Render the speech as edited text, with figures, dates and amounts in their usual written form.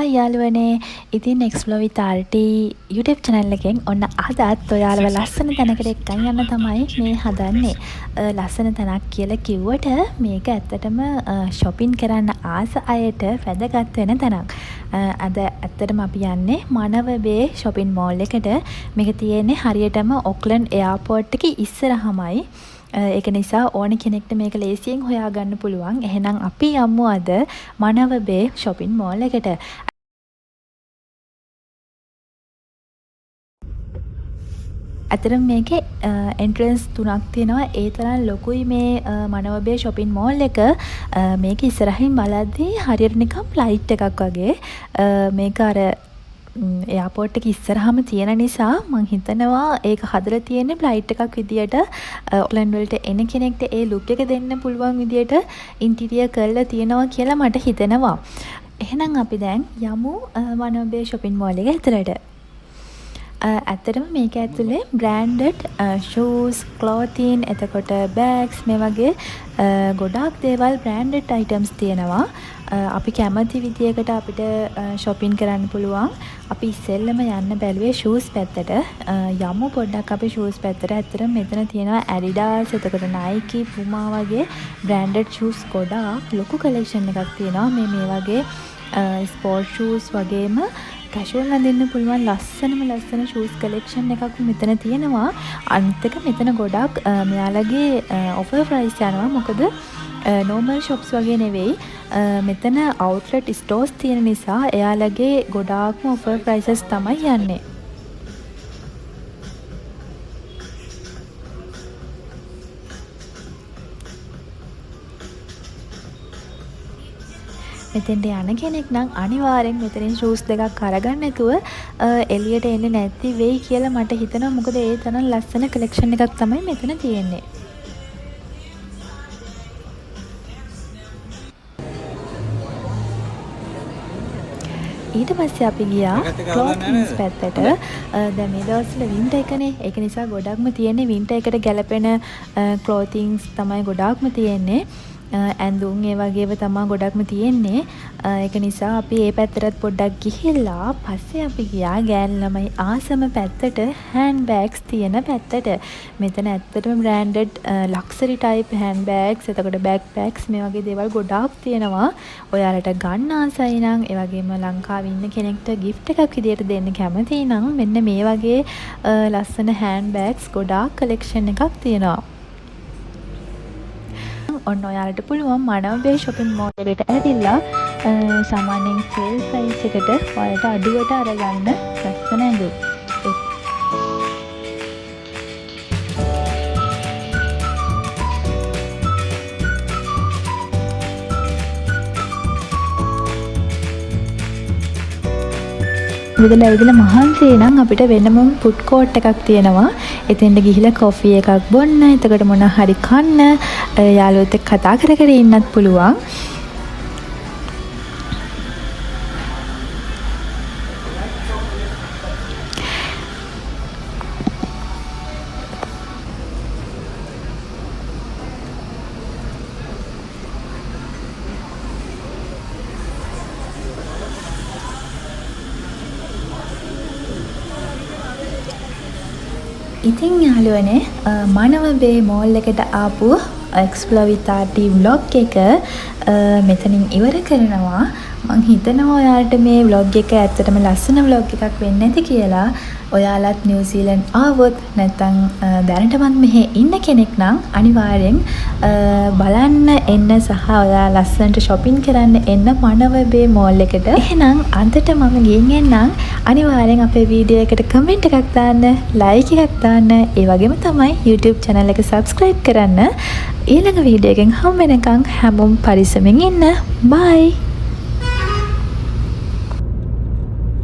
Hi යාළුවනේ. ඉතින් Explore with RT YouTube channel එකෙන් ඔන්න අදත් ඔයාලව ලස්සන තැනකට එක්කන් යන්න තමයි මේ හදන්නේ. ලස්සන තැනක් කියලා කිව්වට මේක ඇත්තටම ෂොපින් කරන්න ආස අයට වැදගත් වෙන තැනක්. අද ඇත්තටම අපි යන්නේ මනව බේ ෂොපින් මෝල් එකට. මේක තියෙන්නේ හරියටම ඔක්ලන්ඩ් එයාපෝට් එකේ ඉස්සරහමයි. ඒක නිසා ඕන කෙනෙක්ට මේක ලේසියෙන් හොයාගන්න පුළුවන්. එහෙනම් අපි යමු අද මනව බේ ෂොපින් මෝල් එකට. ඇත්තටම මේකේ එන්ට්‍රන්ස් තුනක් තියෙනවා. ඒ තරම් ලොකුයි මේ මනව බේ ෂොපින් මෝල් එක. මේක ඉස්සරහින් බලද්දී හරියට නිකන් ෆ්ලයිට් එකක් වගේ. මේක අර එයාපෝට් එක ඉස්සරහම තියෙන නිසා මං හිතනවා ඒක හදලා තියෙන්නේ ෆ්ලයිට් එකක් විදියට, ඔක්ලන්ඩ් වලට එන කෙනෙක්ට ඒ ලුක් එක දෙන්න පුළුවන් විදියට ඉන්ටීරියර් කරලා තියෙනවා කියලා මට හිතෙනවා. එහෙනම් අපි දැන් යමු මනව බේ ෂොපින් මෝල් එක ඇතුළට. ඇත්තටම මේක ඇතුලේ බ්‍රෑන්ඩඩ් ෂූස්, ක්ලෝතින්, එතකොට බෑග්ස්, මේ වගේ ගොඩාක් දේවල් බ්‍රෑන්ඩඩ් අයිටම්ස් තියෙනවා. අපි කැමති විදියකට අපිට ෂොපින් කරන්න පුළුවන්. අපි ඉස්සෙල්ලම යන්න බැලුවේ ෂූස් පැත්තට. යමු පොඩ්ඩක් අපි ෂූස් පැත්තට. ඇත්තටම මෙතන තියෙනවා ඇඩිඩාස්, එතකොට නයිකි, පුමා වගේ බ්‍රෑන්ඩඩ් ෂූස් ගොඩාක් ලොකු කලෙක්ෂන් එකක් තියෙනවා. මේ මේ වගේ ස්පෝර්ට් ෂූස් වගේම කැෂුවල් අඳින්න පුළුවන් ලස්සනම ලස්සන ෂූස් කලෙක්ෂන් එකක් මෙතන තියෙනවා. අනිත් එක මෙතන ගොඩක් මෙයාලගේ ඔෆර් ප්‍රයිස් යනවා. මොකද නෝමල් ෂොප්ස් වගේ නෙවෙයි, මෙතන අවුට්ලට් ස්ටෝර්ස් තියෙන නිසා එයාලගේ ගොඩාක්ම ඔෆර් ප්‍රයිසස් තමයි යන්නේ. මෙතෙන්ට යන කෙනෙක් නම් අනිවාර්යෙන් මෙතනින් ෂූස් දෙකක් අරගන්න නැතුව එළියට එන්නේ නැති වෙයි කියලා මට හිතෙනවා. මොකද ඒ තරම් ලස්සන කලෙක්ෂන් එකක් තමයි මෙතන තියෙන්නේ. ඊට පස්සේ අපි ගියා ක්ලෝතින්ස් පැත්තට. දැන් මේ දවස්වල වින්ටර් එකනේ. ඒක නිසා ගොඩක්ම තියෙන්නේ වින්ටර් එකට ගැලපෙන ක්ලෝතින්ස් තමයි ගොඩාක්ම තියෙන්නේ. ඇඳුම් ඒ වගේ ඒවා තමා ගොඩක්ම තියෙන්නේ. ඒක නිසා අපි ඒ පැත්තටත් පොඩ්ඩක් ගිහිල්ලා පස්සේ අපි ගියා ගෑනු ළමයි ආසම පැත්තට, හෑන්ඩ් බෑග්ස් තියෙන පැත්තට. මෙතන ඇත්තටම බ්‍රෑන්ඩඩ් ලක්සරි ටයිප් හෑන්ඩ් බෑග්ස්, එතකොට බෑක් පැක්ස්, මේ වගේ දේවල් ගොඩාක් තියෙනවා. ඔයාලට ගන්න ආසයි නම්, ඒ වගේම ලංකාවේ ඉන්න කෙනෙක්ට ගිෆ්ට් එකක් විදියට දෙන්න කැමති නම්, මෙන්න මේ වගේ ලස්සන හෑන්ඩ් බෑග්ස් ගොඩාක් කලෙක්ෂන් එකක් තියෙනවා. ඔන්න ඔයාලට පුළුවන් මනව බේ ෂොපින් මෝල් එකට ඇවිල්ලා සාමාන්‍යයෙන් සේල් ප්‍රයිස් එකට ඔයාලට අඩුවට අරගන්න ලස්සන ඇඳුම්. ඇවිදලා ඇවිදලා මහන්සි නම් අපිට වෙනමම ෆුඩ් කෝට් එකක් තියෙනවා. එතෙන්ට ගිහිල්ලා කොෆි එකක් බොන්න, එතකොට මොන හරි කන්න, යාළුවොත් එක්ක කතා කර කර ඉන්නත් පුළුවන්. ඉතින් යාළුවනේ, මනව බේ මෝල් එකට ආපු එක්ස්ප්ලෝර් විත් RT vlog එක මෙතනින් ඉවර කරනවා. මං හිතනවා ඔයාලට මේ ව්ලොග් එක ඇත්තටම ලස්සන ව්ලොග් එකක් වෙන්න ඇති කියලා. ඔයාලත් නිව්සීලන්ඩ් ආවොත්, නැත්නම් දැනටමත් මෙහෙ ඉන්න කෙනෙක් නම්, අනිවාර්යෙන් බලන්න එන්න සහ ඔයා ලස්සනට ෂොපින් කරන්න එන්න මනව බේ මෝල් එකට. එහෙනම් අදට මම ගිහින් එන්නම්. අනිවාර්යෙන් අපේ වීඩියෝ එකට කමෙන්ට් එකක් දාන්න, ලයික් එකක් දාන්න, ඒ වගේම තමයි YouTube channel එක subscribe කරන්න. ඊළඟ වීඩියෝ එකෙන් හම්බ වෙනකන් හැමෝම පරිස්සමෙන් ඉන්න. බයි.